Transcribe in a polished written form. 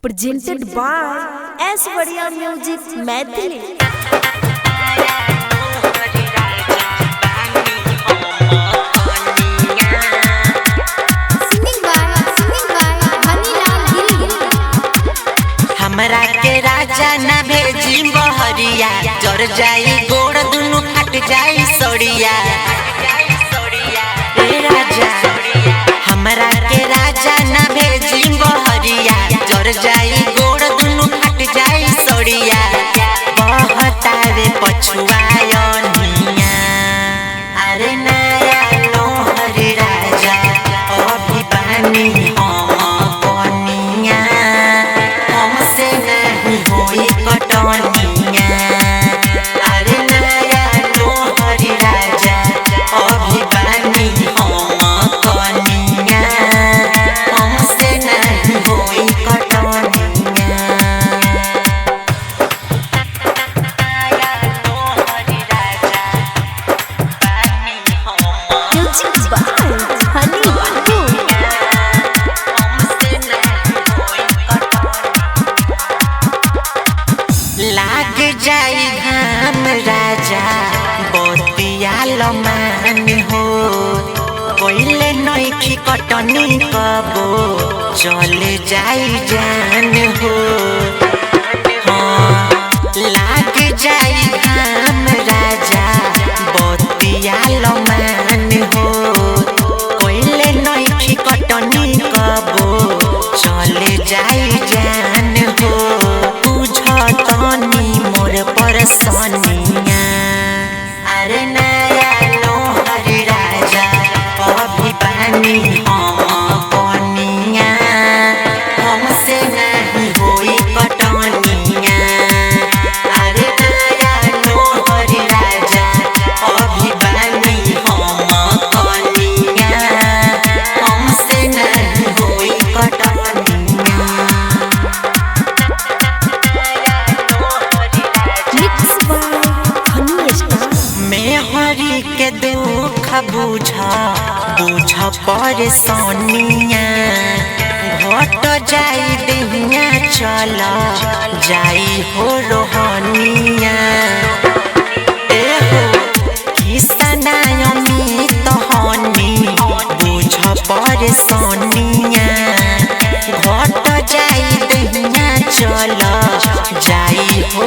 Presented by Aishwarya music Maithili. Singing by Manilal Giri. हमरा के राजा ना भेजी बहरिया, जर जाई गोड़ दुनु फट जाई सड़िया। ए राजा, हमरा के राजा ना भेजी बहरिया, जर जाई गोड़ दुनु फट जाई सड़िया। बहतावे पछुआयनिया, अरे नया लोहर राजा अभी बानी हम पनिया, हमसे नहीं होई कटनिया। अरे नया लोहर राजा अभी बानी हम कनिया, हमसे नहीं होई कटनिया। नया लोहर राजा बानी हम म्यूजिक बाय हनी बाबू। लाग जाई घाम राजा बतिया लमान हो, पहिले नइखी कटनी कबो चले जाई जान हो। हाँ, लाग जाई घाम राजा बतिया लमान हो, पहिले नइखी कटनी कबो चले जाई जान हो। बुझतनी मोर परसनिया, अरे नया लोहर राजा अभी बानी हम पनिया, हमसे नहीं होई कटनिया। अरे नया लोहर राजा अभी बानी हम कनिया, हमसे नहीं होई कटनिया। Mix by Honey Star. मेहरी के दुख बुझ बुझ पर सोनिया, घट जाई दहिया चल जाई हो रोहनिया। ए हो किसनायमी तहनी बुझ पर सोनिया, घट जाई दहिया चल जाई हो।